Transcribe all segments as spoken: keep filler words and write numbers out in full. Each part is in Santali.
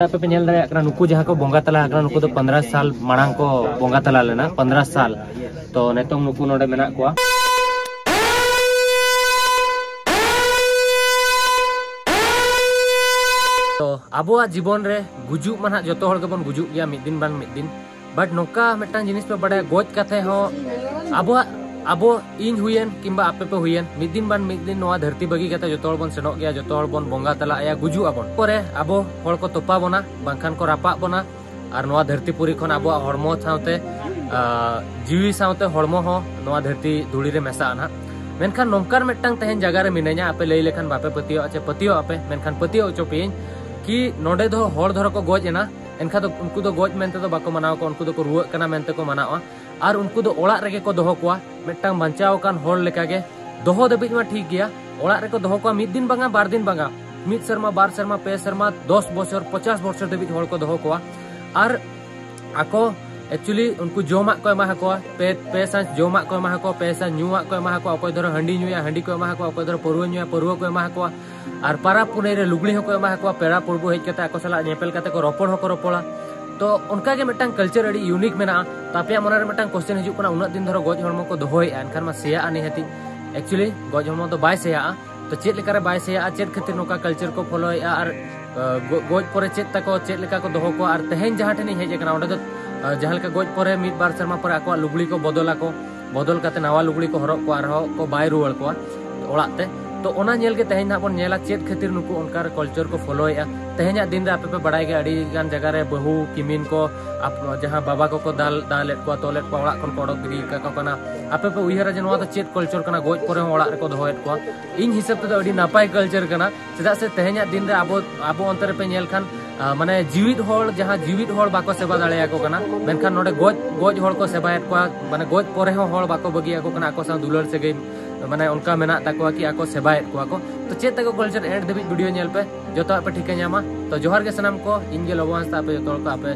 ᱟᱯᱮ ᱯᱮ ᱧᱮᱞ ᱫᱟᱲᱮᱭᱟᱜ ᱠᱟᱱᱟ, ᱱᱩᱠᱩ ᱡᱟᱦᱟᱸ ᱠᱚ ᱵᱚᱸᱜᱟ ᱛᱟᱞᱟ ᱟᱠᱟᱱᱟ, ᱱᱩᱠᱩ ᱫᱚ ᱯᱚᱱᱫᱽᱨᱚ ᱥᱟᱞ ᱢᱟᱲᱟᱝ ᱠᱚ ᱵᱚᱸᱜᱟ ᱛᱟᱞᱟ ᱞᱮᱱᱟ, ᱯᱚᱱᱫᱽᱨᱚ ᱥᱟᱞ᱾ ᱛᱚ ᱱᱤᱛᱚᱝ ᱱᱩᱠᱩ ᱱᱚᱰᱮ ᱢᱮᱱᱟᱜ ᱠᱚᱣᱟ᱾ ᱛᱚ ᱟᱵᱚᱣᱟᱜ ᱡᱤᱵᱚᱱ ᱨᱮ ᱜᱩᱡᱩᱜ ᱢᱟ ᱱᱟᱦᱟᱜ ᱡᱚᱛᱚ ᱦᱚᱲ ᱜᱮᱵᱚᱱ ᱜᱩᱡᱩᱜ ᱜᱮᱭᱟ ᱢᱤᱫ ᱫᱤᱱ ᱵᱟᱝ ᱢᱤᱫ ᱫᱤᱱ, but ᱱᱚᱝᱠᱟ ᱢᱤᱫᱴᱟᱝ ᱡᱤᱱᱤᱥ ᱯᱮ ᱵᱟᱲᱟᱭᱟ, ᱜᱚᱡ ᱠᱟᱛᱮ ᱦᱚᱸ ᱟᱵᱚᱣᱟᱜ, ᱟᱵᱚ, ᱤᱧ ᱦᱩᱭᱮᱱ ᱠᱤᱝᱵᱟ ᱟᱯᱮ ᱯᱮ ᱦᱩᱭᱮᱱ, ᱢᱤᱫ ᱫᱤᱱ ᱵᱟᱝ ᱢᱤᱫ ᱫᱤᱱ ᱱᱚᱣᱟ ᱫᱷᱟᱹᱨᱛᱤ ᱵᱟᱹᱜᱤ ᱠᱟᱛᱮ ᱡᱚᱛᱚ ᱦᱚᱲ ᱵᱚᱱ ᱥᱮᱱᱚᱜ ᱜᱮᱭᱟ, ᱡᱚᱛᱚ ᱦᱚᱲ ᱵᱚᱱ ᱵᱚᱸᱜᱟ ᱛᱟᱞᱟᱜᱼᱟ, ᱜᱩᱡᱩᱜ ᱟᱵᱚᱱ᱾ ᱯᱚᱨᱮ ᱟᱵᱚ ᱦᱚᱲ ᱠᱚ ᱛᱚᱯᱟ ᱵᱚᱱᱟ, ᱵᱟᱝᱠᱷᱟᱱ ᱠᱚ ᱨᱟᱯᱟᱜ ᱵᱚᱱᱟ, ᱟᱨ ᱱᱚᱣᱟ ᱫᱷᱟᱹᱨᱛᱤ ᱯᱩᱨᱤ ᱠᱷᱚᱱ ᱟᱵᱚᱣᱟᱜ ᱦᱚᱲᱢᱚ ᱥᱟᱶᱛᱮ, ᱟᱸ, ᱡᱤᱣᱤ ᱥᱟᱶᱛᱮ ᱦᱚᱲᱢᱚ ᱦᱚᱸ ᱱᱚᱣᱟ ᱫᱷᱟᱹᱨᱛᱤ ᱫᱷᱩᱲᱤ ᱨᱮ ᱢᱮᱥᱟᱜᱼᱟ ᱱᱟᱦᱟᱜ᱾ ᱢᱮᱱᱠᱷᱟᱱ ᱱᱚᱝᱠᱟᱱ ᱢᱤᱫᱴᱟᱝ ᱛᱮᱦᱮᱧ ᱡᱟᱭᱜᱟ ᱨᱮ ᱢᱤᱱᱟᱹᱧᱟ, ᱟᱯᱮ ᱞᱟᱹᱭ ᱞᱮᱠᱷᱟᱱ ᱵᱟᱯᱮ ᱯᱟᱹᱛᱭᱟᱹᱣᱟᱜᱼᱟ ᱪᱮ ᱯᱟᱹᱛᱭᱟᱹᱣᱟᱜ ᱯᱮ, ᱢᱮᱱᱠᱷᱟᱱ ᱯᱟᱹᱛᱭᱟᱹᱣ ᱦᱚᱪᱚ ᱯᱮᱭᱟᱹᱧ ᱠᱤ ᱱᱚᱰᱮ ᱫᱚ ᱦᱚᱲ ᱫᱷᱚᱨᱚ ᱠᱚ ᱜᱚᱡ ᱮᱱᱟ, ᱮᱱᱠᱷᱟᱱ ᱫᱚ ᱩᱱᱠᱩ ᱫᱚ ᱜᱚᱡ ᱢᱮᱱᱛᱮ ᱫᱚ ᱵᱟᱠᱚ ᱢᱟᱱᱟᱣ ᱠᱚᱣᱟ, ᱩᱱᱠᱩ ᱫᱚᱠᱚ ᱨᱩᱣᱟᱹᱜ ᱠᱟᱱᱟ ᱢᱮᱱᱛᱮ ᱠᱚ ᱢᱟᱱᱟᱣᱟ᱾ ᱟᱨ ᱩᱱᱠᱩ ᱫᱚ ᱚᱲᱟᱜ ᱨᱮᱜᱮ ᱠᱚ ᱫᱚᱦᱚ ᱠᱚᱣᱟ, ᱢᱤᱫᱴᱟᱝ ᱵᱟᱧᱪᱟᱣ ᱟᱠᱟᱱ ᱦᱚᱲ ᱞᱮᱠᱟᱜᱮ ᱫᱚᱦᱚ ᱫᱷᱟᱹᱵᱤᱡ ᱢᱟ ᱴᱷᱤᱠ ᱜᱮᱭᱟ, ᱚᱲᱟᱜ ᱨᱮᱠᱚ ᱫᱚᱦᱚ ᱠᱚᱣᱟ ᱢᱤᱫ ᱫᱤᱱ ᱵᱟᱝᱟ, ᱵᱟᱨ ᱫᱤᱱ ᱵᱟᱝᱟ, ᱢᱤᱫ ᱥᱮᱨᱢᱟ, ᱵᱟᱨ ᱥᱮᱨᱢᱟ, ᱯᱮ ᱥᱮᱨᱢᱟ, ᱫᱚᱥ ᱵᱚᱪᱷᱚᱨ, ᱯᱚᱪᱟᱥ ᱵᱚᱪᱷᱚᱨ ᱫᱷᱟᱹᱵᱤᱡ ᱦᱚᱲ ᱠᱚ ᱫᱚᱦᱚ ᱠᱚᱣᱟ᱾ ᱟᱨ ᱟᱠᱚ actually ᱩᱱᱠᱩ ᱡᱚᱢᱟᱜ ᱠᱚ ᱮᱢᱟ ᱠᱚᱣᱟ, ᱯᱮ, ᱯᱮ ᱥᱟᱸᱡ ᱡᱚᱢᱟᱜ ᱠᱚ ᱮᱢᱟ ᱠᱚᱣᱟ, ᱯᱮ ᱥᱟᱸᱡ ᱧᱩᱣᱟᱜ ᱠᱚ ᱮᱢᱟ ᱠᱚᱣᱟ᱾ ᱚᱠᱚᱭ ᱫᱷᱚᱨᱚ ᱦᱟᱺᱰᱤ ᱧᱩᱭᱟ, ᱦᱟᱺᱰᱤ ᱠᱚ ᱮᱢᱟ ᱠᱚᱣᱟ, ᱚᱠᱚᱭ ᱫᱷᱚᱨᱚ ᱯᱟᱹᱨᱣᱟᱹ ᱧᱩᱭᱟ, ᱯᱟᱹᱨᱣᱟᱹ ᱠᱚ ᱮᱢᱟ ᱠᱚᱣᱟ᱾ ᱟᱨ ᱯᱟᱨᱟᱵᱽ ᱯᱩᱱᱟᱹᱭ ᱨᱮ ᱞᱩᱜᱽᱲᱤ ᱦᱚᱸᱠᱚ ᱮᱢᱟ ᱠᱚᱣᱟ, ᱯᱮᱲᱟ ᱯᱩᱨᱵᱩ ᱦᱮᱡ ᱠᱟᱛᱮ ᱟᱠᱚ ᱥᱟᱞᱟᱜ ᱧᱮᱯᱮᱞ ᱠᱟᱛᱮ ᱠᱚ ᱨᱚᱯᱚᱲ ᱦᱚᱸᱠᱚ ᱨᱚᱯᱚᱲᱟ᱾ ᱛᱚ ᱚᱱᱠᱟ ᱜᱮ ᱢᱤᱫᱴᱟᱝ culture ᱟᱹᱰᱤ unique ᱢᱮᱱᱟᱜᱼᱟ᱾ ᱛᱚ ᱟᱯᱮᱭᱟᱜ ᱢᱚᱱᱮ ᱨᱮ ᱢᱤᱫᱴᱟᱝ question ᱦᱤᱡᱩᱜ ᱠᱟᱱᱟ, ᱩᱱᱟᱹᱜ ᱫᱤᱱ ᱫᱷᱚᱨᱚ ᱜᱚᱡ ᱦᱚᱲᱢᱚ ᱠᱚ ᱫᱚᱦᱚᱭᱮᱫᱼᱟ, ᱮᱱᱠᱷᱟᱱ ᱢᱟ ᱥᱮᱭᱟᱜᱼᱟ ᱱᱤᱦᱟᱹᱛᱤ᱾ Actually ᱜᱚᱡ ᱦᱚᱲᱢᱚ ᱫᱚ ᱵᱟᱭ ᱥᱮᱭᱟᱜᱼᱟ᱾ ᱛᱚ ᱪᱮᱫ ᱞᱮᱠᱟᱨᱮ ᱵᱟᱭ ᱥᱮᱭᱟᱜᱼᱟ, ᱪᱮᱫ ᱠᱷᱟᱹᱛᱤᱨ ᱱᱚᱝᱠᱟ culture ᱠᱚ followᱮᱫᱼᱟ, ᱟᱨ, ᱟᱸ, ᱜᱚ-, ᱜᱚᱡ ᱯᱚᱨᱮ ᱪᱮᱫ ᱛᱟᱠᱚ, ᱪᱮᱫ ᱞᱮᱠᱟ ᱠᱚ ᱫᱚᱦᱚ ᱠᱚᱣᱟ, ᱟᱨ ᱛᱮᱦᱮᱧ ᱡᱟᱦᱟᱸ ᱴᱷᱮᱱ ᱤᱧ ᱦᱮᱡ ᱟᱠᱟᱱᱟ, ᱚᱸᱰᱮ ᱫᱚ, ᱟᱸ, ᱡᱟᱦᱟᱸ ᱞᱮᱠᱟ ᱜᱚᱡ ᱯᱚᱨᱮ ᱢᱤᱫ ᱵᱟᱨ ᱥᱮᱨᱢᱟ ᱯᱚᱨᱮ ᱟᱠᱚᱣᱟᱜ ᱞᱩᱜᱽᱲᱤ ᱠᱚ ᱵᱚᱫᱚᱞᱟᱠᱚ, ᱵᱚᱫᱚᱞ ᱠᱟᱛᱮ ᱱᱟᱣᱟ ᱞᱩᱜᱽᱲᱤ ᱠᱚ ᱦᱚᱨᱚᱜ ᱠᱚᱣᱟ, ᱟᱨᱦᱚᱸ ᱠᱚ ᱵᱟᱭ ᱨᱩᱣᱟᱹᱲ ᱠᱚᱣᱟ ᱚᱲᱟᱜ ᱛᱮ᱾ ᱛᱚ ᱚᱱᱟ ᱧᱮᱞ ᱜᱮ ᱛᱮᱦᱮᱧ ᱱᱟᱦᱟᱜ ᱵᱚᱱ ᱧᱮᱞᱟ ᱪᱮᱫ ᱠᱷᱟᱹᱛᱤᱨ ᱱᱩᱠᱩ ᱚᱱᱠᱟ culture ᱠᱚ followᱮᱫᱼᱟ᱾ ᱛᱮᱦᱮᱧᱟᱜ ᱫᱤᱱ ᱨᱮ ᱟᱯᱮ ᱯᱮ ᱵᱟᱲᱟᱭ ᱜᱮᱭᱟ, ᱟᱹᱰᱤ ᱜᱟᱱ ᱡᱟᱭᱜᱟ ᱨᱮ ᱵᱟᱹᱦᱩ ᱠᱤᱢᱤᱱ ᱠᱚ ᱟᱯ-, ᱡᱟᱦᱟᱸ ᱵᱟᱵᱟ ᱠᱚᱠᱚ ᱫᱟᱞ, ᱫᱟᱞᱮᱫ ᱠᱚᱣᱟ, ᱛᱚᱞᱮᱫ ᱠᱚᱣᱟ, ᱚᱲᱟᱜ ᱠᱷᱚᱱ ᱠᱚ ᱚᱰᱚᱠ ᱜᱤᱰᱤ ᱠᱟᱠᱚ ᱠᱟᱱᱟ᱾ ᱟᱯᱮ ᱯᱮ ᱩᱭᱦᱟᱹᱨᱟ ᱡᱮ ᱱᱚᱣᱟ ᱫᱚ ᱪᱮᱫ culture ᱠᱟᱱᱟ, ᱜᱚᱡ ᱯᱚᱨᱮ ᱦᱚᱸ ᱚᱲᱟᱜ ᱨᱮᱠᱚ ᱫᱚᱦᱚᱭᱮᱫ ᱠᱚᱣᱟ? ᱤᱧ ᱦᱤᱥᱟᱹᱵ ᱛᱮᱫᱚ ᱟᱹᱰᱤ ᱱᱟᱯᱟᱭ culture ᱠᱟᱱᱟ᱾ ᱪᱮᱫᱟᱜ ᱥᱮ ᱛᱮᱦᱮᱧᱟᱜ ᱫᱤᱱ ᱨᱮ ᱟᱵᱚ, ᱟᱵᱚ ᱚᱱᱛᱮ ᱨᱮᱯᱮ ᱧᱮᱞ ᱠᱷᱟᱱ, ᱟᱸ, ᱢᱟᱱᱮ ᱡᱤᱣᱤᱫ ᱦᱚᱲ, ᱡᱟᱦᱟᱸ ᱡᱤᱣᱤᱫ ᱦᱚᱲ ᱵᱟᱠᱚ ᱥᱮᱵᱟ ᱫᱟᱲᱮᱭᱟᱠᱚ ᱠᱟᱱᱟ, ᱢᱮᱱᱠᱷᱟᱱ ᱱᱚᱰᱮ ᱜᱚᱡ, ᱜᱚᱡ ᱦᱚᱲ ᱠᱚ ᱥᱮᱵᱟᱭᱮᱫ ᱠᱚᱣᱟ᱾ ᱢᱟᱱᱮ ᱜᱚᱡ ᱯᱚᱨᱮ ᱦᱚᱸ ᱦᱚᱲ ᱵᱟᱠᱚ ᱵᱟᱹᱜᱤᱭᱟᱠᱚ ᱠᱟᱱᱟ, ᱟᱠᱚ ᱥᱟᱶ ᱫᱩᱞᱟᱹᱲ ᱥᱟᱹᱜᱟᱹᱭ ᱢᱟᱱᱮ ᱚᱱᱠᱟ ᱢᱮᱱᱟᱜ ᱛᱟᱠᱚᱣᱟ ᱠᱤ ᱟᱠᱚ ᱥᱮᱵᱟᱭᱮᱫ ᱠᱚᱣᱟ ᱠᱚ᱾ ᱛᱚ ᱪᱮᱫ ᱛᱟᱠᱚ culture, end ᱫᱷᱟᱹᱵᱤᱡ video ᱧᱮᱞ ᱯᱮ, ᱡᱚᱛᱚᱣᱟᱜ ᱯᱮ ᱴᱷᱤᱠᱟᱹ ᱧᱟᱢᱟ᱾ ᱛᱚ ᱡᱚᱦᱟᱨ ᱜᱮ ᱥᱟᱱᱟᱢ ᱠᱚ, ᱤᱧ ᱜᱮ ᱞᱚᱵᱚ ᱦᱟᱸᱥᱫᱟ, ᱟᱯᱮ ᱡᱚᱛᱚ ᱦᱚᱲ ᱠᱚ ᱟᱯᱮ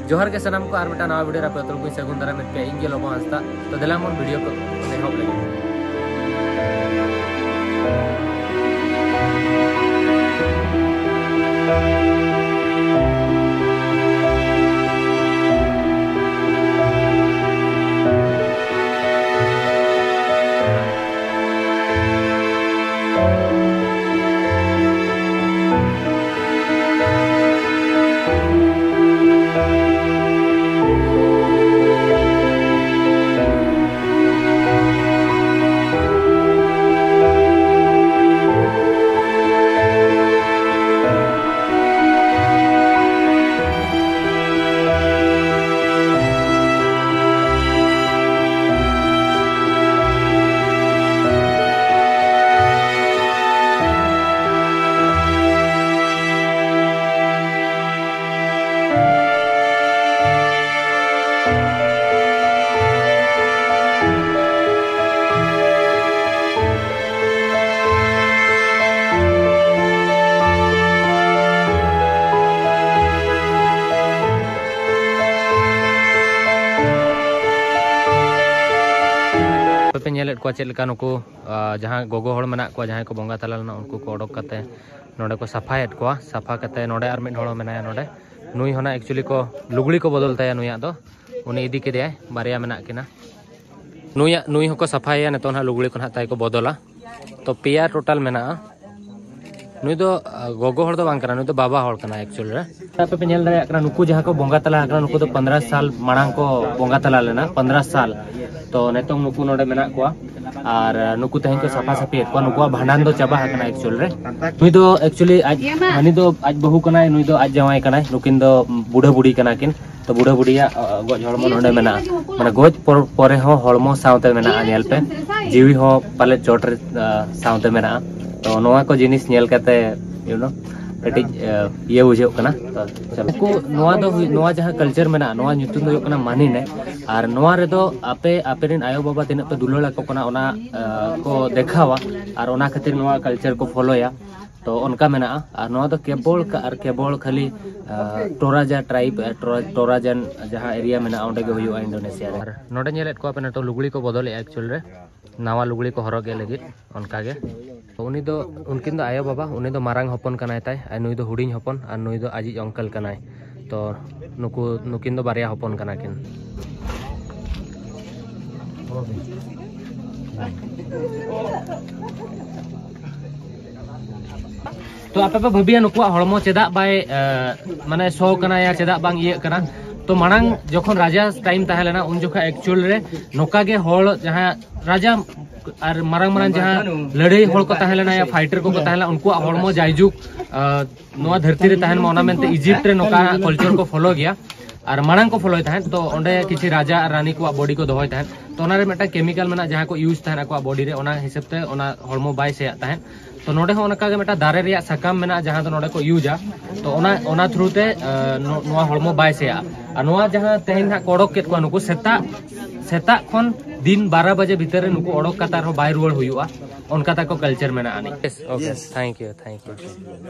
ᱡᱚᱦᱟᱨ ᱜᱮ ᱥᱟᱱᱟᱢ ᱠᱚ, ᱟᱨ ᱢᱤᱫᱴᱟᱝ ᱱᱟᱣᱟ video ᱨᱮ ᱟᱯᱮ ᱡᱚᱛᱚ ᱦᱚᱲ ᱠᱚᱧ ᱥᱟᱹᱜᱩᱱ ᱫᱟᱨᱟᱢᱮᱫ ᱯᱮᱭᱟ, ᱤᱧ ᱜᱮ ᱞᱚᱵᱚ ᱦᱟᱸᱥᱫᱟ᱾ ᱛᱚ ᱫᱮᱞᱟ ᱵᱚᱱ video ᱠᱚ ᱮᱦᱚᱵ ᱞᱮᱜᱮ᱾ ᱠᱚᱣᱟ ᱪᱮᱫ ᱞᱮᱠᱟ ᱱᱩᱠᱩ, ᱟ, ᱡᱟᱦᱟᱸ ᱜᱚᱜᱚ ᱦᱚᱲ ᱢᱮᱱᱟᱜ ᱠᱚᱣᱟ, ᱡᱟᱦᱟᱸᱭ ᱠᱚ ᱵᱚᱸᱜᱟ ᱛᱟᱞᱟ ᱞᱮᱱᱟ, ᱩᱱᱠᱩ ᱠᱚ ᱚᱰᱚᱠ ᱠᱟᱛᱮ ᱱᱚᱰᱮ ᱠᱚ ᱥᱟᱯᱷᱟᱭᱮᱫ ᱠᱚᱣᱟ᱾ ᱥᱟᱯᱷᱟ ᱠᱟᱛᱮ ᱱᱚᱰᱮ ᱟᱨ ᱢᱤᱫ ᱦᱚᱲ ᱦᱚᱸ ᱢᱮᱱᱟᱭᱟ ᱱᱚᱰᱮ᱾ ᱱᱩᱭ ᱦᱚᱸ ᱱᱟᱜ actually ᱠᱚ ᱞᱩᱜᱽᱲᱤ ᱠᱚ ᱵᱚᱫᱚᱞ ᱛᱟᱭᱟ ᱱᱩᱭᱟᱜ ᱫᱚ᱾ ᱩᱱᱤ ᱤᱫᱤ ᱠᱮᱫᱮᱭᱟᱭ, ᱵᱟᱨᱭᱟ ᱢᱮᱱᱟᱜ ᱠᱤᱱᱟ᱾ ᱱᱩᱭᱟᱜ, ᱱᱩᱭ ᱦᱚᱸᱠᱚ ᱥᱟᱯᱷᱟᱭᱮᱭᱟ, ᱱᱤᱛᱚᱜ ᱱᱟᱦᱟᱜ ᱞᱩᱜᱽᱲᱤ ᱠᱚ ᱱᱟᱦᱟᱜ ᱛᱟᱭ ᱠᱚ ᱵᱚᱫᱚᱞᱟ᱾ ᱛᱚ ᱯᱮᱭᱟ total ᱢᱮᱱᱟᱜᱼᱟ᱾ ᱱᱩᱭ ᱫᱚ, ᱟ, ᱜᱚᱜᱚ ᱦᱚᱲ ᱫᱚ ᱵᱟᱝ ᱠᱟᱱᱟ, ᱱᱩᱭ ᱫᱚ ᱵᱟᱵᱟ ᱦᱚᱲ ᱠᱟᱱᱟᱭ actually ᱨᱮ᱾ ᱟᱯᱮ ᱯᱮ ᱧᱮᱞ ᱫᱟᱲᱮᱭᱟᱜ ᱠᱟᱱᱟ, ᱱᱩᱠᱩ ᱡᱟᱦᱟᱸ ᱠᱚ ᱵᱚᱸᱜᱟ ᱛᱟᱞᱟ ᱟᱠᱟᱱᱟ, ᱱᱩᱠᱩ ᱫᱚ ᱯᱚᱱᱫᱽᱨᱚ ᱥᱟᱞ ᱢᱟᱲᱟᱝ ᱠᱚ ᱵᱚᱸᱜᱟ ᱛᱟᱞᱟ ᱞᱮᱱᱟ, ᱯᱚᱱᱫᱽᱨᱚ ᱥᱟᱞ᱾ ᱛᱚ ᱱᱤᱛᱚᱝ ᱱᱩᱠᱩ ᱱᱚᱰᱮ ᱢᱮᱱᱟᱜ ᱠᱚᱣᱟ᱾ ᱟᱨ ᱱᱩᱠᱩ ᱛᱮᱦᱮᱧ ᱠᱚ ᱥᱟᱯᱷᱟ ᱥᱟᱹᱯᱷᱤᱭᱮᱫ ᱠᱚᱣᱟ᱾ ᱱᱩᱠᱩᱣᱟᱜ ᱵᱷᱟᱸᱰᱟᱱ ᱫᱚ ᱪᱟᱵᱟ ᱟᱠᱟᱱᱟ actually ᱨᱮ᱾ ᱱᱩᱭ ᱫᱚ actually ᱟᱡ, ᱦᱟᱹᱱᱤ ᱫᱚ ᱟᱡ ᱵᱟᱹᱦᱩ ᱠᱟᱱᱟᱭ, ᱱᱩᱭ ᱫᱚ ᱟᱡ ᱡᱟᱶᱟᱭ ᱠᱟᱱᱟᱭ᱾ ᱱᱩᱠᱤᱱ ᱫᱚ ᱵᱩᱰᱷᱟᱹ ᱵᱩᱲᱦᱤ ᱠᱟᱱᱟ ᱠᱤᱱ᱾ ᱛᱚ ᱵᱩᱰᱷᱟᱹ ᱵᱩᱲᱦᱤᱭᱟᱜ, ᱟ, ᱜᱚᱡ ᱦᱚᱲᱢᱚ ᱱᱚᱰᱮ ᱢᱮᱱᱟᱜᱼᱟ᱾ ᱢᱟᱱᱮ ᱜᱚᱡ ᱯᱚᱨ-, ᱯᱚᱨᱮ ᱦᱚᱸ ᱦᱚᱲᱢᱚ ᱥᱟᱶᱛᱮ ᱢᱮᱱᱟᱜᱼᱟ, ᱧᱮᱞ ᱯᱮ᱾ ᱡᱤᱣᱤ ᱦᱚᱸ ᱯᱟᱞᱮ ᱪᱚᱴ ᱨᱮ, ᱟ, ᱥᱟᱶᱛᱮ ᱢᱮᱱᱟᱜᱼᱟ᱾ ᱛᱚ ᱱᱚᱣᱟ ᱠᱚ ᱡᱤᱱᱤᱥ ᱧᱮᱞ ᱠᱟᱛᱮ, you know, ᱠᱟᱹᱴᱤᱡ, ᱟ, ᱤᱭᱟᱹ ᱵᱩᱡᱷᱟᱹᱜ ᱠᱟᱱᱟ᱾ ᱛᱚ ᱪᱚᱞᱚ᱾ ᱱᱩᱠᱩ, ᱱᱚᱣᱟ ᱫᱚ ᱦᱩᱭ-, ᱱᱚᱣᱟ ᱡᱟᱦᱟᱸ culture ᱢᱮᱱᱟᱜᱼᱟ, ᱱᱚᱣᱟ ᱧᱩᱛᱩᱢ ᱫᱚ ᱦᱩᱭᱩᱜ ᱠᱟᱱᱟ ᱢᱟᱱᱤᱱᱮ᱾ ᱟᱨ ᱱᱚᱣᱟ ᱨᱮᱫᱚ ᱟᱯᱮ, ᱟᱯᱮ ᱨᱮᱱ ᱟᱭᱳ ᱵᱟᱵᱟ ᱛᱤᱱᱟᱹᱜ ᱯᱮ ᱫᱩᱞᱟᱹᱲ ᱟᱠᱚ ᱠᱟᱱᱟ, ᱚᱱᱟ, ᱟ, ᱠᱚ ᱫᱮᱠᱷᱟᱣᱟ᱾ ᱟᱨ ᱚᱱᱟ ᱠᱷᱟᱹᱛᱤᱨ ᱱᱚᱣᱟ culture ᱠᱚ ᱯᱷᱚᱞᱳᱭᱟ᱾ ᱛᱚ ᱚᱱᱠᱟ ᱢᱮᱱᱟᱜᱼᱟ᱾ ᱟᱨ ᱱᱚᱣᱟ ᱫᱚ ᱠᱮᱵᱚᱞ ᱠᱟ-, ᱟᱨ ᱠᱮᱵᱚᱞ ᱠᱷᱟᱹᱞᱤ, ᱟ, ᱴᱚᱨᱟᱡᱟ tribe, ᱟ, ᱴᱚᱨᱟ-, ᱴᱚᱨᱟᱡᱟᱱ ᱡᱟᱦᱟᱸ area ᱢᱮᱱᱟᱜᱼᱟ, ᱚᱸᱰᱮ ᱜᱮ ᱦᱩᱭᱩᱜᱼᱟ ᱤᱱᱰᱳᱱᱮᱥᱤᱭᱟ ᱨᱮ᱾ ᱟᱨ ᱱᱚᱰᱮ ᱧᱮᱞᱮᱫ ᱠᱚᱣᱟ ᱯᱮ, ᱱᱤᱛᱚᱜ ᱞᱩᱜᱽᱲᱤ ᱠᱚ ᱵᱚᱫᱚᱞᱮᱫᱼᱟ actually ᱨᱮ, ᱱᱟᱣᱟ ᱞᱩᱜᱽᱲᱤ ᱠᱚ ᱦᱚᱨᱚᱜ ᱮᱫ ᱞᱟᱹᱜᱤᱫ᱾ ᱚᱱᱠᱟ ᱜᱮ᱾ ᱛᱚ ᱩᱱᱤ ᱫᱚ, ᱩᱱᱠᱤᱱ ᱫᱚ ᱟᱭᱳ ᱵᱟᱵᱟ, ᱩᱱᱤ ᱫᱚ ᱢᱟᱨᱟᱝ ᱦᱚᱯᱚᱱ ᱠᱟᱱᱟᱭ ᱛᱟᱭ, ᱟᱨ ᱱᱩᱭ ᱫᱚ ᱦᱩᱰᱤᱧ ᱦᱚᱯᱚᱱ, ᱟᱨ ᱱᱩᱭ ᱫᱚ ᱟᱡᱤᱡ uncle ᱠᱟᱱᱟᱭ᱾ ᱛᱚ ᱱᱩᱠᱩ, ᱱᱩᱠᱤᱱ ᱫᱚ ᱵᱟᱨᱭᱟ ᱦᱚᱯᱚᱱ ᱠᱟᱱᱟ ᱠᱤᱱ᱾ ᱛᱚ ᱟᱯᱮ ᱯᱮ ᱵᱷᱟᱹᱵᱤᱭᱟ ᱱᱩᱠᱩᱣᱟᱜ ᱦᱚᱲᱢᱚ ᱪᱮᱫᱟᱜ ᱵᱟᱭ, ᱮ, ᱢᱟᱱᱮ ᱥᱚ ᱠᱟᱱᱟ ᱭᱟ ᱪᱮᱫᱟᱜ ᱵᱟᱝ ᱤᱭᱟᱹᱜ ᱠᱟᱱᱟ? ᱛᱚ ᱢᱟᱲᱟᱝ ᱡᱚᱠᱷᱚᱱ ᱨᱟᱡᱟ time ᱛᱟᱦᱮᱸ ᱞᱮᱱᱟ, ᱩᱱ ᱡᱚᱠᱷᱚᱱ actual ᱨᱮ ᱱᱚᱝᱠᱟ ᱜᱮ ᱦᱚᱲ ᱡᱟᱦᱟᱸ ᱨᱟᱡᱟ ᱟᱨ ᱢᱟᱨᱟᱝ ᱢᱟᱨᱟᱝ ᱡᱟᱦᱟᱸ ᱞᱟᱹᱲᱦᱟᱹᱭ ᱦᱚᱲ ᱠᱚ ᱛᱟᱦᱮᱸ ᱞᱮᱱᱟ ᱭᱟ fighter ᱠᱚᱠᱚ ᱛᱟᱦᱮᱸ ᱞᱮᱱᱟ, ᱩᱱᱠᱩᱣᱟᱜ ᱦᱚᱲᱢᱚ ᱡᱟᱭᱡᱩᱜᱽ, ᱟ, ᱱᱚᱣᱟ ᱫᱷᱟᱹᱨᱛᱤ ᱨᱮ ᱛᱟᱦᱮᱱ ᱢᱟ, ᱚᱱᱟ ᱢᱮᱱᱛᱮ Egypt ᱨᱮ ᱱᱚᱝᱠᱟ culture ᱠᱚ follow ᱜᱮᱭᱟ᱾ ᱟᱨ ᱢᱟᱲᱟᱝ ᱠᱚ followᱭ ᱛᱟᱦᱮᱸᱫ, ᱛᱚ ᱚᱸᱰᱮ ᱠᱤᱪᱷᱩ ᱨᱟᱡᱟ ᱟᱨ ᱨᱟᱱᱤ ᱠᱚᱣᱟᱜ body ᱠᱚ ᱫᱚᱦᱚᱭ ᱛᱟᱦᱮᱸᱫ᱾ ᱛᱚ ᱚᱱᱟᱨᱮ ᱢᱤᱫᱴᱟᱝ chemical ᱢᱮᱱᱟᱜᱼᱟ, ᱡᱟᱦᱟᱸ ᱠᱚ use ᱛᱟᱦᱮᱸᱫ ᱟᱠᱚᱣᱟᱜ body ᱨᱮ, ᱚᱱᱟ ᱦᱤᱥᱟᱹᱵ ᱛᱮ ᱚᱱᱟ ᱦᱚᱲᱢᱚ ᱵᱟᱭ ᱥᱮᱭᱟᱜ ᱛᱟᱦᱮᱸᱫ᱾ ᱛᱚ ᱱᱚᱰᱮ ᱦᱚᱸ ᱚᱱᱠᱟ ᱜᱮ ᱢᱤᱫᱴᱟᱝ ᱫᱟᱨᱮ ᱨᱮᱭᱟᱜ ᱥᱟᱠᱟᱢ ᱢᱮᱱᱟᱜᱼᱟ, ᱡᱟᱦᱟᱸ ᱫᱚ ᱱᱚᱰᱮ ᱠᱚ useᱟ᱾ ᱛᱚ ᱚᱱᱟ, ᱚᱱᱟ through ᱛᱮ, ᱟ, ᱱᱚ-, ᱱᱚᱣᱟ ᱦᱚᱲᱢᱚ ᱵᱟᱭ ᱥᱮᱭᱟᱜᱼᱟ᱾ ᱟᱨ ᱱᱚᱣᱟ ᱡᱟᱦᱟᱸ ᱛᱮᱦᱮᱧ ᱦᱟᱸᱜ ᱠᱚ ᱚᱰᱚᱠ ᱠᱮᱫ ᱠᱚᱣᱟ ᱱᱩᱠᱩ, ᱥᱮᱛᱟᱜ, ᱥᱮᱛᱟᱜ ᱠᱷᱚᱱ ᱫᱤᱱ ᱵᱟᱨᱚ ᱵᱟᱡᱮ ᱵᱷᱤᱛᱟᱹᱨ ᱨᱮ ᱱᱩᱠᱩ ᱚᱰᱚᱠ ᱠᱟᱛᱮ ᱟᱨᱦᱚᱸ ᱵᱟᱭ ᱨᱩᱣᱟᱹᱲ ᱦᱩᱭᱩᱜᱼᱟ, ᱚᱱᱠᱟ ᱛᱟᱠᱚ culture ᱢᱮᱱᱟᱜᱼᱟ ᱟᱹᱱᱤᱡ᱾ Yes, okay, thank you, thank you.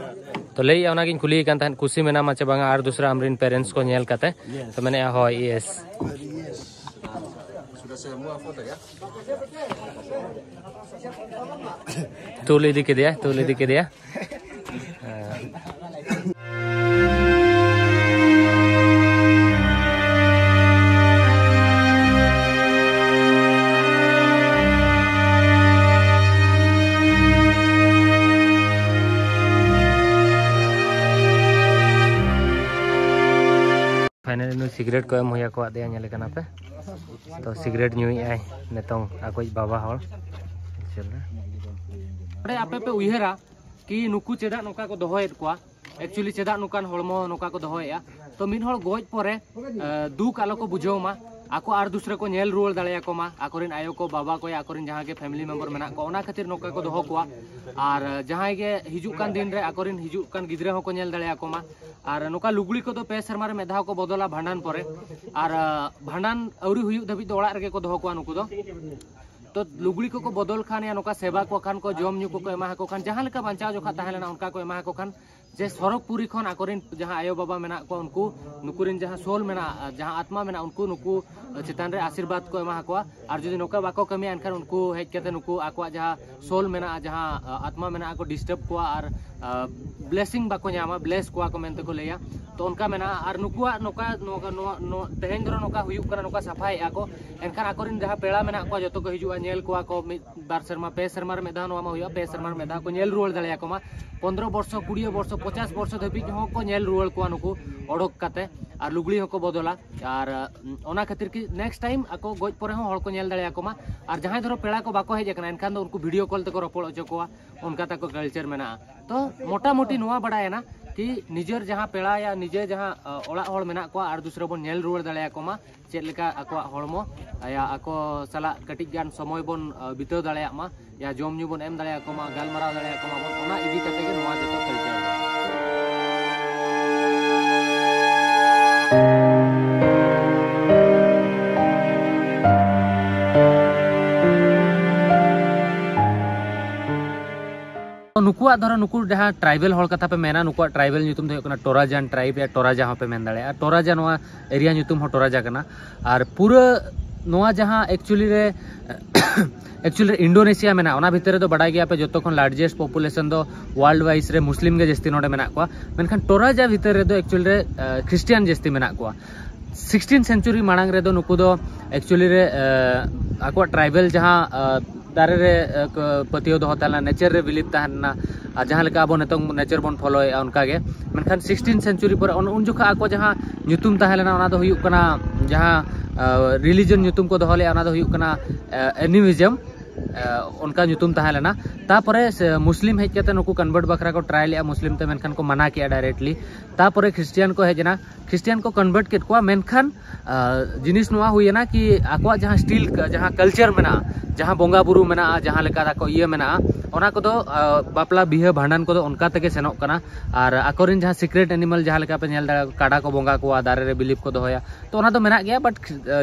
ᱛᱚ ᱞᱟᱹᱭᱮᱜᱼᱟ, ᱚᱱᱟᱜᱤᱧ ᱠᱩᱞᱤᱭᱮ ᱠᱟᱱ ᱛᱟᱦᱮᱸᱫ, ᱠᱩᱥᱤ ᱢᱮᱱᱟᱢᱟ ᱪᱮ ᱵᱟᱝᱟ ᱟᱨ ᱫᱩᱥᱨᱟ ᱟᱢᱨᱮᱱ parents ᱠᱚ ᱧᱮᱞ ᱠᱟᱛᱮ? ᱛᱚ ᱢᱮᱱᱮᱜᱼᱟ, ᱦᱳᱭ, yes. ᱛᱩᱞ ᱤᱫᱤ ᱠᱮᱫᱮᱭᱟ, ᱛᱩᱞ ᱤᱫᱤ ᱠᱮᱫᱮᱭᱟ᱾ ᱯᱷᱟᱭᱱᱟᱞᱤ ᱱᱩᱭ ᱥᱤᱜᱨᱮᱴ ᱠᱚ ᱮᱢ ᱦᱩᱭ ᱟᱠᱟᱫ ᱫᱮᱭᱟ, ᱧᱮᱞᱮ ᱠᱟᱱᱟ ᱯᱮ᱾ ᱛᱚ ᱥᱤᱜᱨᱮᱴ ᱧᱩᱭᱮᱫ ᱟᱭ ᱱᱤᱛᱚᱝ ᱟᱠᱚᱭᱤᱡ ᱵᱟᱵᱟ ᱦᱚᱲ᱾ ᱱᱚᱰᱮ ᱟᱯᱮ ᱯᱮ ᱩᱭᱦᱟᱹᱨᱟ ᱠᱤ ᱱᱩᱠᱩ ᱪᱮᱫᱟᱜ ᱱᱚᱝᱠᱟ ᱠᱚ ᱫᱚᱦᱚᱭᱮᱫ ᱠᱚᱣᱟ? ᱮᱠᱪᱩᱭᱮᱞᱤ ᱪᱮᱫᱟᱜ ᱱᱚᱝᱠᱟᱱ ᱦᱚᱲᱢᱚ ᱱᱚᱝᱠᱟ ᱠᱚ ᱫᱚᱦᱚᱭᱮᱫᱼᱟ? ᱛᱚ ᱢᱤᱫ ᱦᱚᱲ ᱜᱚᱡ ᱯᱚᱨᱮ ᱫᱩᱠ ᱟᱞᱚ ᱠᱚ ᱵᱩᱡᱷᱟᱹᱣ ᱢᱟ᱾ ᱟᱠᱚ ᱟᱨ ᱫᱩᱥᱨᱟ ᱠᱚ ᱧᱮᱞ ᱨᱩᱣᱟᱹᱲ ᱫᱟᱲᱮᱭᱟᱠᱚ ᱢᱟ, ᱟᱠᱚᱨᱮᱱ ᱟᱭᱳ ᱠᱚ, ᱵᱟᱵᱟ ᱠᱚ, ᱟᱠᱚᱨᱮᱱ ᱡᱟᱦᱟᱸ ᱜᱮ ᱯᱷᱮᱢᱤᱞᱤ ᱢᱮᱢᱵᱟᱨ ᱢᱮᱱᱟᱜ ᱠᱚᱣᱟ, ᱚᱱᱟ ᱠᱷᱟᱹᱛᱤᱨ ᱱᱚᱝᱠᱟ ᱠᱚ ᱫᱚᱦᱚ ᱠᱚᱣᱟ᱾ ᱟᱨ ᱡᱟᱦᱟᱸᱭ ᱜᱮ ᱦᱤᱡᱩᱜ ᱠᱟᱱ ᱫᱤᱱ ᱨᱮ ᱟᱠᱚᱨᱮᱱ ᱦᱤᱡᱩᱜ ᱠᱟᱱ ᱜᱤᱫᱽᱨᱟᱹ ᱦᱚᱸᱠᱚ ᱧᱮᱞ ᱫᱟᱲᱮᱭᱟᱠᱚ ᱢᱟ᱾ ᱟᱨ ᱱᱚᱝᱠᱟ ᱞᱩᱜᱽᱲᱤ ᱠᱚᱫᱚ ᱯᱮ ᱥᱮᱨᱢᱟ ᱨᱮ ᱢᱤᱫ ᱫᱷᱟᱣ ᱠᱚ ᱵᱚᱫᱚᱞᱟ ᱵᱷᱟᱸᱰᱟᱱ ᱯᱚᱨᱮ᱾ ᱟᱨ ᱵᱷᱟᱸᱰᱟᱱ ᱟᱹᱣᱨᱤ ᱦᱩᱭᱩᱜ ᱫᱷᱟᱹᱵᱤᱡ ᱫᱚ ᱚᱲᱟᱜ ᱨᱮᱜᱮ ᱠᱚ ᱫᱚᱦᱚ ᱠᱚᱣᱟ ᱱᱩᱠᱩ ᱫᱚ᱾ ᱛᱚ ᱞᱩᱜᱽᱲᱤ ᱠᱚᱠᱚ ᱵᱚᱫᱚᱞ ᱠᱷᱟᱱ ᱭᱟ ᱱᱚᱝᱠᱟ ᱥᱮᱵᱟ ᱠᱚ ᱠᱷᱟᱱ ᱠᱚ, ᱡᱚᱢ ᱧᱩ ᱠᱚᱠᱚ ᱮᱢᱟ ᱠᱚ ᱠᱷᱟᱱ, ᱡᱟᱦᱟᱸ ᱞᱮᱠᱟ ᱵᱟᱧᱪᱟᱣ ᱡᱚᱠᱷᱟ ᱛᱟᱦᱮᱸ ᱞᱮᱱᱟ ᱚᱱᱠᱟ ᱠᱚ ᱮᱢᱟ ᱠᱚ ᱠᱷᱟᱱ, ᱡᱮ ᱥᱚᱨᱚᱜᱽᱯᱩᱨᱤ ᱠᱷᱚᱱ ᱟᱠᱚᱨᱮᱱ ᱡᱟᱦᱟᱸ ᱟᱭᱳ ᱵᱟᱵᱟ ᱢᱮᱱᱟᱜ ᱠᱚᱣᱟ ᱩᱱᱠᱩ, ᱱᱩᱠᱩᱨᱮᱱ ᱡᱟᱦᱟᱸ ᱥᱳᱞ ᱢᱮᱱᱟᱜᱼᱟ, ᱡᱟᱦᱟᱸ ᱟᱛᱢᱟ ᱢᱮᱱᱟᱜᱼᱟ, ᱩᱱᱠᱩ ᱱᱩᱠᱩ ᱪᱮᱛᱟᱱ ᱨᱮ ᱟᱥᱤᱨᱵᱟᱫᱽ ᱠᱚ ᱮᱢᱟ ᱠᱚᱣᱟ᱾ ᱟᱨ ᱡᱩᱫᱤ ᱱᱚᱝᱠᱟ ᱵᱟᱠᱚ ᱠᱟᱹᱢᱤᱭᱟ ᱮᱱᱠᱷᱟᱱ ᱩᱱᱠᱩ ᱦᱮᱡ ᱠᱟᱛᱮ ᱱᱩᱠᱩ ᱟᱠᱚᱣᱟᱜ ᱡᱟᱦᱟᱸ ᱥᱳᱞ ᱢᱮᱱᱟᱜᱼᱟ, ᱡᱟᱦᱟᱸ ᱟᱛᱢᱟ ᱢᱮᱱᱟᱜᱼᱟ, ᱠᱚ ᱰᱤᱥᱴᱟᱨᱵ ᱠᱚᱣᱟ ᱟᱨ ᱵᱞᱮᱥᱤᱝ ᱵᱟᱠᱚ ᱧᱟᱢᱟ, ᱵᱞᱮᱥ ᱠᱚᱣᱟ ᱠᱚ ᱢᱮᱱᱛᱮ ᱠᱚ ᱞᱟᱹᱭᱟ᱾ ᱛᱚ ᱚᱱᱠᱟ ᱢᱮᱱᱟᱜᱼᱟ᱾ ᱟᱨ ᱱᱩᱠᱩᱣᱟᱜ ᱱᱚᱝᱠᱟ ᱱᱚᱣᱟ ᱱᱚᱣᱟ ᱛᱮᱦᱮᱧ ᱫᱷᱚᱨᱚ ᱱᱚᱝᱠᱟ ᱦᱩᱭᱩᱜ ᱠᱟᱱᱟ, ᱱᱚᱝᱠᱟ ᱥᱟᱯᱷᱟᱭᱮᱫᱼᱟ ᱠᱚ, ᱮᱱᱠᱷᱟᱱ ᱟᱠᱚᱨᱮᱱ ᱡᱟᱦᱟᱸ ᱯᱮᱲᱟ ᱢᱮᱱᱟᱜ ᱠᱚᱣᱟ ᱡᱚᱛᱚ ᱠᱚ ᱦᱤᱡᱩᱜᱼᱟ, ᱧᱮᱞ ᱠᱚᱣᱟ ᱠᱚ ᱢᱤᱫ ᱵᱟᱨ ᱥᱮᱨᱢᱟ, ᱯᱮ ᱥᱮᱨᱢᱟ ᱨᱮ ᱢᱤᱫ ᱫᱷᱟᱣ ᱱᱚᱣᱟ ᱢᱟ ᱦᱩᱭᱩᱜᱼᱟ, ᱯᱮ ᱥᱮᱨᱢᱟ ᱨᱮ ᱢᱤᱫ ᱫᱷᱟᱣ ᱠᱚ ᱧᱮᱞ ᱨᱩᱣᱟᱹᱲ ᱫᱟᱲᱮᱭᱟᱠᱚ ᱢᱟ᱾ ᱯᱚᱱᱫᱽᱨᱚ ᱵᱚᱨᱥᱚ, ᱠᱩᱲᱤ ᱵᱚᱨᱥᱚ, ᱯᱚᱪᱟᱥ ᱵᱚᱨᱥᱚ ᱫᱷᱟᱹᱵᱤᱡ ᱦᱚᱸ ᱠᱚ ᱧᱮᱞ ᱨᱩᱣᱟᱹᱲ ᱠᱚᱣᱟ ᱱᱩᱠᱩ ᱚᱰᱚᱠ ᱠᱟᱛᱮ, ᱟᱨ ᱞᱩᱜᱽᱲᱤ ᱦᱚᱸᱠᱚ ᱵᱚᱫᱚᱞᱟ᱾ ᱟᱨ ᱚᱱᱟ ᱠᱷᱟᱹᱛᱤᱨ ᱠᱤ ᱱᱮᱠᱥᱴ ᱴᱟᱭᱤᱢ ᱟᱠᱚ ᱜᱚᱡ ᱯᱚᱨᱮ ᱦᱚᱸ ᱦᱚᱲ ᱠᱚ ᱧᱮᱞ ᱫᱟᱲᱮᱭᱟᱠᱚ ᱢᱟ᱾ ᱟᱨ ᱡᱟᱦᱟᱸᱭ ᱫᱷᱚᱨᱚ ᱯᱮᱲᱟ ᱠᱚ ᱵᱟᱠᱚ ᱦᱮᱡ ᱟᱠᱟᱱᱟ ᱮᱱᱠᱷᱟᱱ ᱫᱚ ᱩᱱᱠᱩ ᱵᱷᱤᱰᱤᱭᱳ ᱠᱚᱞ ᱛᱮᱠᱚ ᱨᱚᱯᱚᱲ ᱦᱚᱪᱚ ᱠᱚᱣᱟ, ᱚᱱᱠᱟ ᱛᱟᱠᱚ ᱠᱟᱞᱪᱟᱨ ᱢᱮᱱᱟᱜᱼᱟ᱾ ᱛᱚ ᱢᱚᱴᱟᱢᱩᱴᱤ ᱱᱚᱣᱟ ᱵᱟᱲᱟᱭᱮᱱᱟ ᱠᱤ ᱱᱤᱡᱮᱨ ᱡᱟᱦᱟᱸ ᱯᱮᱲᱟ ᱭᱟ ᱱᱤᱡᱮ ᱡᱟᱦᱟᱸ ᱚᱲᱟᱜ ᱦᱚᱲ ᱢᱮᱱᱟᱜ ᱠᱚᱣᱟ ᱟᱨ ᱫᱩᱥᱨᱟ ᱵᱚᱱ ᱧᱮᱞ ᱨᱩᱣᱟᱹᱲ ᱫᱟᱲᱮᱭᱟᱠᱚ ᱢᱟ, ᱪᱮᱫ ᱞᱮᱠᱟ ᱟᱠᱚᱣᱟᱜ ᱦᱚᱲᱢᱚ ᱭᱟ ᱟᱠᱚ ᱥᱟᱞᱟᱜ ᱠᱟᱹᱴᱤᱡ ᱜᱟᱱ ᱥᱚᱢᱚᱭ ᱵᱚᱱ ᱵᱤᱛᱟᱹᱣ ᱫᱟᱲᱮᱭᱟᱜ ᱢᱟ, ᱭᱟ ᱡᱚᱢ ᱧᱩ ᱵᱚᱱ ᱮᱢ ᱫᱟᱲᱮᱭᱟᱠᱚ ᱢᱟ, ᱜᱟᱞᱢᱟᱨᱟᱣ ᱫᱟᱲᱮᱭᱟᱠᱚ ᱢᱟ ᱵᱚᱱ, ᱚᱱᱟ ᱤᱫᱤ ᱠᱟᱛᱮ ᱜᱮ ᱱᱚᱣᱟ ᱡᱚᱛᱚ ᱠᱟᱞᱪᱟᱨ ᱫᱚ᱾ ᱱᱩᱠᱩᱣᱟᱜ ᱫᱷᱚᱨᱚ ᱱᱩᱠᱩ ᱡᱟᱦᱟᱸ ᱴᱨᱟᱭᱵᱮᱞ ᱦᱚᱲ ᱠᱟᱛᱷᱟ ᱯᱮ ᱢᱮᱱᱟ, ᱱᱩᱠᱩᱣᱟᱜ ᱴᱨᱟᱭᱵᱮᱞ ᱧᱩᱛᱩᱢ ᱫᱚ ᱦᱩᱭᱩᱜ ᱠᱟᱱᱟ ᱴᱚᱨᱟᱡᱟᱱ ᱴᱨᱟᱭᱤᱵ ᱭᱟ ᱴᱚᱨᱟᱡᱟ ᱦᱚᱸᱯᱮ ᱢᱮᱱ ᱫᱟᱲᱮᱭᱟᱜᱼᱟ᱾ ᱴᱚᱨᱟᱡᱟ, ᱱᱚᱣᱟ ᱮᱨᱤᱭᱟ ᱧᱩᱛᱩᱢ ᱦᱚᱸ ᱴᱚᱨᱟᱡᱟ ᱠᱟᱱᱟ᱾ ᱟᱨ ᱯᱩᱨᱟᱹ ᱱᱚᱣᱟ ᱡᱟᱦᱟᱸ ᱮᱠᱪᱩᱭᱮᱞᱤ ᱨᱮ ᱮᱠᱪᱩᱭᱮᱞ ᱨᱮ ᱤᱱᱰᱳᱱᱮᱥᱤᱭᱟ ᱢᱮᱱᱟᱜᱼᱟ, ᱚᱱᱟ ᱵᱷᱤᱛᱤᱨ ᱨᱮᱫᱚ ᱵᱟᱰᱟᱭ ᱜᱮᱭᱟ ᱯᱮ ᱡᱚᱛᱚ ᱠᱷᱚᱱ ᱞᱟᱨᱡᱮᱥᱴ ᱯᱚᱯᱩᱞᱮᱥᱚᱱ ᱫᱚ ᱣᱟᱨᱞᱰ ᱣᱟᱭᱤᱡ ᱨᱮ ᱢᱩᱥᱞᱤᱢ ᱜᱮ ᱡᱟᱹᱥᱛᱤ ᱱᱚᱰᱮ ᱢᱮᱱᱟᱜ ᱠᱚᱣᱟ᱾ ᱢᱮᱱᱠᱷᱟᱱ ᱴᱚᱨᱟᱡᱟ ᱵᱷᱤᱛᱤᱨ ᱨᱮᱫᱚ ᱮᱠᱪᱩᱭᱮᱞ ᱨᱮ ᱠᱷᱨᱤᱥᱴᱤᱭᱟᱱ ᱡᱟᱹᱥᱛᱤ ᱢᱮᱱᱟᱜ ᱠᱚᱣᱟ᱾ ᱥᱤᱠᱥᱴᱤᱱ ᱥᱮᱱᱪᱩᱨᱤ ᱢᱟᱲᱟᱝ ᱨᱮᱫᱚ ᱱᱩᱠᱩ ᱫᱚ ᱮᱠᱪᱩᱭᱮᱞᱤ ᱨᱮ ᱟᱠᱚᱣᱟᱜ ᱴᱨᱟᱭᱵᱮᱞ ᱡᱟᱦᱟᱸ ᱫᱟᱨᱮ ᱨᱮ ᱯᱟᱹᱛᱭᱟᱹᱣ ᱫᱚᱦᱚ ᱛᱟᱦᱮᱸ ᱞᱮᱱᱟ, ᱱᱮᱪᱟᱨ ᱨᱮ ᱵᱤᱞᱤᱵᱷ ᱛᱟᱦᱮᱸ ᱞᱮᱱᱟ᱾ ᱟᱨ ᱡᱟᱦᱟᱸ ᱞᱮᱠᱟ ᱟᱵᱚ ᱱᱤᱛᱚᱝ ᱱᱮᱪᱟᱨ ᱵᱚᱱ ᱯᱷᱚᱞᱳᱭᱮᱫᱼᱟ, ᱚᱱᱠᱟ ᱜᱮ᱾ ᱢᱮᱱᱠᱷᱟᱱ ᱥᱤᱠᱥᱴᱤᱱ ᱥᱮᱱᱪᱩᱨᱤ ᱯᱚᱨᱮ ᱩᱱ ᱡᱚᱠᱷᱚᱱ ᱟᱠᱚ ᱡᱟᱦᱟᱸ ᱧᱩᱛᱩᱢ ᱛᱟᱦᱮᱸ ᱞᱮᱱᱟ, ᱚᱱᱟ ᱫᱚ ᱦᱩᱭᱩᱜ ᱠᱟᱱᱟ, ᱡᱟᱦᱟᱸ ᱨᱤᱞᱤᱡᱚᱱ ᱧᱩᱛᱩᱢ ᱠᱚ ᱫᱚᱦᱚ ᱞᱮᱫᱼᱟ, ᱚᱱᱟ ᱫᱚ ᱦᱩᱭᱩᱜ ᱠᱟᱱᱟ ᱮᱱᱤᱢᱤᱡᱚᱢ᱾ ᱚᱱᱠᱟ ᱧᱩᱛᱩᱢ ᱛᱟᱦᱮᱸ ᱞᱮᱱᱟ᱾ ᱛᱟᱯᱚᱨᱮ ᱢᱩᱥᱞᱤᱢ ᱦᱮᱡ ᱠᱟᱛᱮ ᱱᱩᱠᱩ ᱠᱚᱱᱵᱷᱟᱨᱴ ᱵᱟᱠᱷᱨᱟ ᱠᱚ ᱴᱨᱟᱭ ᱞᱮᱫᱼᱟ ᱢᱩᱥᱞᱤᱢ ᱛᱮ, ᱢᱮᱱᱠᱷᱟᱱ ᱠᱚ ᱢᱟᱱᱟ ᱠᱮᱫᱼᱟ ᱰᱟᱭᱨᱮᱠᱴᱞᱤ᱾ ᱛᱟᱯᱚᱨᱮ ᱠᱷᱨᱤᱥᱴᱤᱭᱟᱱ ᱠᱚ ᱦᱮᱡ ᱮᱱᱟ, ᱠᱷᱨᱤᱥᱴᱤᱭᱟᱱ ᱠᱚ ᱠᱚᱱᱵᱷᱟᱨᱴ ᱠᱮᱫ ᱠᱚᱣᱟ᱾ ᱢᱮᱱᱠᱷᱟᱱ ᱡᱤᱱᱤᱥ ᱱᱚᱣᱟ ᱦᱩᱭᱮᱱᱟ ᱠᱤ ᱟᱠᱚᱣᱟᱜ ᱡᱟᱦᱟᱸ ᱥᱴᱤᱞ, ᱡᱟᱦᱟᱸ ᱠᱟᱞᱪᱟᱨ ᱢᱮᱱᱟᱜᱼᱟ, ᱡᱟᱦᱟᱸ ᱵᱚᱸᱜᱟ ᱵᱩᱨᱩ ᱢᱮᱱᱟᱜᱼᱟ, ᱡᱟᱦᱟᱸ ᱞᱮᱠᱟ ᱛᱟᱠᱚ ᱤᱭᱟᱹ ᱢᱮᱱᱟᱜᱼᱟ, ᱚᱱᱟ ᱠᱚᱫᱚ ᱵᱟᱯᱞᱟ ᱵᱤᱦᱟᱹ ᱵᱷᱟᱸᱰᱟᱱ ᱠᱚᱫᱚ ᱚᱱᱠᱟ ᱛᱮᱜᱮ ᱥᱮᱱᱚᱜ ᱠᱟᱱᱟ᱾ ᱟᱨ ᱟᱠᱚᱨᱮᱱ ᱡᱟᱦᱟᱸ ᱥᱤᱠᱨᱮᱴ ᱮᱱᱤᱢᱟᱞ, ᱡᱟᱦᱟᱸ ᱞᱮᱠᱟ ᱯᱮ ᱧᱮᱞ ᱫᱟᱲᱮᱭᱟᱜᱼᱟ, ᱠᱟᱰᱟ ᱠᱚ ᱵᱚᱸᱜᱟ ᱠᱚᱣᱟ, ᱫᱟᱨᱮ ᱨᱮ ᱵᱤᱞᱤᱯ ᱠᱚ ᱫᱚᱦᱚᱭᱟ, ᱛᱚ ᱚᱱᱟ ᱫᱚ ᱢᱮᱱᱟᱜ ᱜᱮᱭᱟ᱾ ᱵᱟᱴ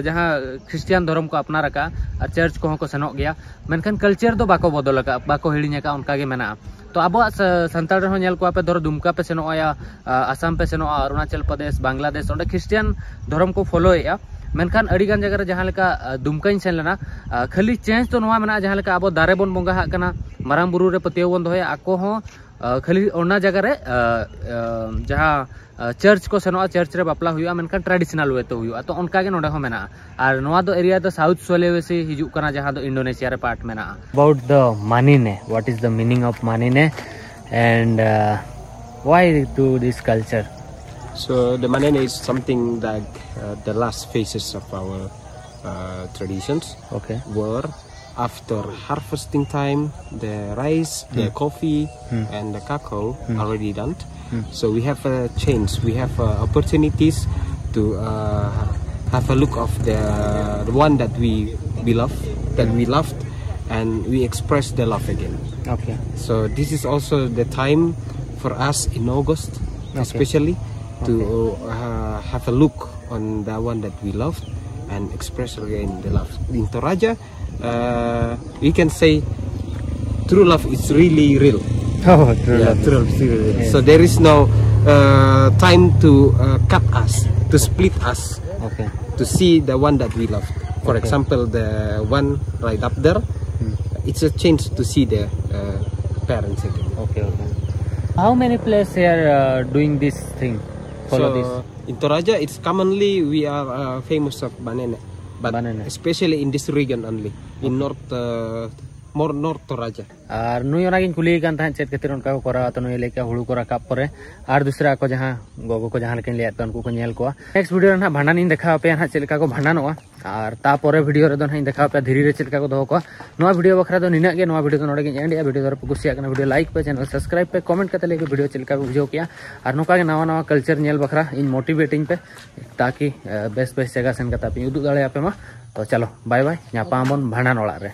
ᱡᱟᱦᱟᱸ ᱠᱷᱨᱤᱥᱴᱤᱭᱟᱱ ᱫᱷᱚᱨᱚᱢ ᱠᱚ ᱟᱯᱱᱟᱨ ᱟᱠᱟᱫᱼᱟ ᱟᱨ ᱪᱟᱨᱪ ᱠᱚᱦᱚᱸ ᱠᱚ ᱥᱮᱱᱚᱜ ᱜᱮᱭᱟ, ᱢᱮᱱᱠᱷᱟᱱ ᱠᱟᱞᱪᱟᱨ ᱫᱚ ᱵᱟᱠᱚ ᱵᱚᱫᱚᱞ ᱟᱠᱟᱫᱼᱟ, ᱵᱟᱠᱚ ᱦᱤᱲᱤᱧ ᱟᱠᱟᱫᱼᱟ, ᱚᱱᱠᱟ ᱜᱮ ᱢᱮᱱᱟᱜᱼᱟ᱾ ᱛᱚ ᱟᱵᱚᱣᱟᱜ ᱥᱟᱱᱛᱟᱲ ᱨᱮᱦᱚᱸ ᱧᱮᱞ ᱠᱚᱣᱟ ᱯᱮ, ᱫᱷᱚᱨᱚ ᱫᱩᱢᱠᱟ ᱯᱮ ᱥᱮᱱᱚᱜᱼᱟ, ᱟᱥᱟᱢ ᱯᱮ ᱥᱮᱱᱚᱜᱼᱟ, ᱚᱨᱩᱱᱟᱪᱚᱞ ᱯᱨᱚᱫᱮᱥ, ᱵᱟᱝᱞᱟᱫᱮᱥ, ᱚᱸᱰᱮ ᱠᱷᱨᱤᱥᱴᱤᱭᱟᱱ ᱫᱷᱚᱨᱚᱢ ᱠᱚ ᱯᱷᱚᱞᱳᱭᱮᱫᱼᱟ᱾ ᱢᱮᱱᱠᱷᱟᱱ ᱟᱹᱰᱤ ᱜᱟᱱ ᱡᱟᱭᱜᱟ ᱨᱮ, ᱡᱟᱦᱟᱸ ᱞᱮᱠᱟ ᱫᱩᱢᱠᱟᱧ ᱥᱮᱱ ᱞᱮᱱᱟ, ᱠᱷᱟᱹᱞᱤ ᱪᱮᱧᱡᱽ ᱫᱚ ᱱᱚᱣᱟ ᱢᱮᱱᱟᱜᱼᱟ, ᱡᱟᱦᱟᱸ ᱞᱮᱠᱟ ᱟᱵᱚ ᱫᱟᱨᱮ ᱵᱚᱱ ᱵᱚᱸᱜᱟ ᱦᱟᱜ ᱠᱟᱱᱟ, ᱢᱟᱨᱟᱝ ᱵᱩᱨᱩ ᱨᱮ ᱯᱟᱹᱛᱭᱟᱹᱣ ᱵᱚᱱ ᱫᱚᱦᱚᱭᱟ, ᱟᱠᱚ ᱦᱚᱸ ᱠᱷᱟᱹᱞᱤ ᱚᱱᱟ ᱡᱟᱭᱜᱟ ᱨᱮ ᱡᱟᱦᱟᱸ ᱪᱟᱨᱪ ᱠᱚ ᱥᱮᱱᱚᱜᱼᱟ, ᱪᱟᱨᱪ ᱨᱮ ᱵᱟᱯᱞᱟ ᱦᱩᱭᱩᱜᱼᱟ, ᱢᱮᱱᱠᱷᱟᱱ ᱴᱨᱟᱰᱤᱥᱚᱱᱟᱞ ᱳᱭᱮ ᱛᱮ ᱦᱩᱭᱩᱜᱼᱟ᱾ ᱛᱚ ᱚᱱᱠᱟ ᱜᱮ ᱱᱚᱰᱮ ᱦᱚᱸ ᱢᱮᱱᱟᱜᱼᱟ᱾ ᱟᱨ ᱱᱚᱣᱟ ᱫᱚ ᱮᱨᱤᱭᱟ ᱫᱚ ᱥᱟᱣᱩᱛᱷ ᱥᱩᱞᱮᱣᱮᱥᱤ ᱦᱤᱡᱩᱜ ᱠᱟᱱᱟ, ᱡᱟᱦᱟᱸ ᱫᱚ ᱤᱱᱰᱳᱱᱮᱥᱤᱭᱟ ᱨᱮ ᱯᱟᱨᱴ ᱢᱮᱱᱟᱜᱼᱟ᱾ About the Manine, what is the meaning of Manine and uh, why do this culture? So the Manine is something like uh, the last phases of our uh, traditions. Okay. Where after harvesting time, the rice, the coffee, and the cacao already done. So we have a change. We have uh, opportunities to uh, have a look of the, the one that we we love, that we loved, and we express the love again. Okay. So this is also the time for us in August, especially to uh, have a look on the one that we love and express again the love. In Toraja, uh, we can say true love is really real. Oh, true Yeah, love. True love is really real. So there is no uh, time to uh, cut us, to split us, Okay. To see the one that we love. For example, the one right up there, it's a change to see the uh, parents again. Okay, okay. How many places here uh, doing this thing? Follow So in Toraja, it's commonly we are uh, famous of banana, but Banana. Especially in this region only, in north, uh, more north Toraja. ᱟᱨ ᱱᱩᱭ ᱚᱱᱟᱜᱤᱧ ᱠᱩᱞᱤᱭᱮ ᱠᱟᱱ ᱛᱟᱦᱮᱸᱫ ᱪᱮᱫ ᱠᱷᱟᱹᱛᱤᱨ ᱚᱱᱠᱟ ᱠᱚ ᱠᱚᱨᱟᱣᱟ᱾ ᱛᱚ ᱱᱩᱭ ᱞᱟᱹᱭ ᱠᱮᱜᱼᱟ ᱦᱩᱲᱩ ᱠᱚ ᱨᱟᱠᱟᱵ ᱯᱚᱨᱮ ᱟᱨ ᱫᱩᱥᱨᱟ ᱟᱠᱚ ᱡᱟᱦᱟᱸ ᱜᱚᱜᱚ ᱠᱚ ᱡᱟᱦᱟᱸ ᱞᱮᱠᱟᱧ ᱞᱟᱹᱭᱟᱫ ᱯᱮᱭᱟ ᱩᱱᱠᱩ ᱠᱚ ᱧᱮᱞ ᱠᱚᱣᱟ᱾ ᱱᱮᱠᱥᱴ ᱵᱷᱤᱰᱤᱭᱳ ᱨᱮ ᱱᱟᱦᱟᱜ ᱵᱷᱟᱸᱰᱟᱱᱤᱧ ᱫᱮᱠᱷᱟᱣ ᱟᱯᱮᱭᱟ ᱱᱟᱦᱟᱜ ᱪᱮᱫ ᱞᱮᱠᱟ ᱠᱚ ᱵᱷᱟᱸᱰᱟᱱᱚᱜᱼᱟ᱾ ᱟᱨ ᱛᱟᱯᱚᱨᱮ ᱵᱷᱤᱰᱤᱭᱳ ᱨᱮᱫᱚ ᱱᱟᱦᱟᱜ ᱤᱧ ᱫᱮᱠᱷᱟᱣ ᱟᱯᱮᱭᱟ ᱫᱷᱤᱨᱤ ᱨᱮ ᱪᱮᱫ ᱞᱮᱠᱟ ᱠᱚ ᱫᱚᱦᱚ ᱠᱚᱣᱟ᱾ ᱱᱚᱣᱟ ᱵᱷᱤᱰᱤᱭᱳ ᱵᱟᱠᱷᱨᱟ ᱫᱚ ᱱᱤᱱᱟᱹᱜ ᱜᱮ᱾ ᱱᱚᱣᱟ ᱵᱷᱤᱰᱤᱭᱳ ᱫᱚ ᱱᱚᱰᱮ ᱜᱤᱧ ᱮᱱᱰ ᱮᱜᱼᱟ᱾ ᱵᱷᱤᱰᱤᱭᱳ ᱫᱚ ᱯᱮ ᱠᱩᱥᱤᱭᱟᱜ ᱠᱟᱱᱟ ᱵᱷᱤᱰᱤᱭᱳ ᱞᱟᱭᱤᱠ ᱯᱮ, ᱪᱮᱱᱮᱞ ᱥᱟᱵᱥᱠᱨᱟᱭᱤᱵ ᱯᱮ, ᱠᱚᱢᱮᱱᱴ ᱠᱟᱛᱮ ᱞᱟᱹᱭ ᱯᱮ ᱵᱷᱤᱰᱤᱭᱳ ᱪᱮᱫ ᱞᱮᱠᱟ ᱯᱮ ᱵᱩᱡᱷᱟᱹᱣ ᱠᱮᱜᱼᱟ᱾ ᱟᱨ ᱱᱚᱝᱠᱟ ᱜᱮ ᱱᱟᱣᱟ ᱱᱟᱣᱟ ᱠᱟᱞᱪᱟᱨ ᱧᱮᱞ ᱵᱟᱠᱷᱨᱟ ᱤᱧ ᱢᱳᱴᱤᱵᱷᱮᱴ ᱤᱧ ᱯᱮ, ᱛᱟᱠᱤ ᱵᱮᱥ ᱵᱮᱥ ᱡᱟᱭᱜᱟ ᱥᱮᱱ ᱠᱟᱛᱮ ᱯᱮ ᱩᱫᱩᱜ ᱫᱟᱲᱮᱭᱟᱯᱮ ᱢᱟ᱾ ᱛᱚ ᱪᱚᱞᱚ ᱵᱟᱭ ᱵᱟᱭ, ᱧᱟᱯᱟᱢ ᱟᱵᱚᱱ ᱵᱷᱟᱸᱰᱟᱱ ᱚᱲᱟᱜ ᱨᱮ᱾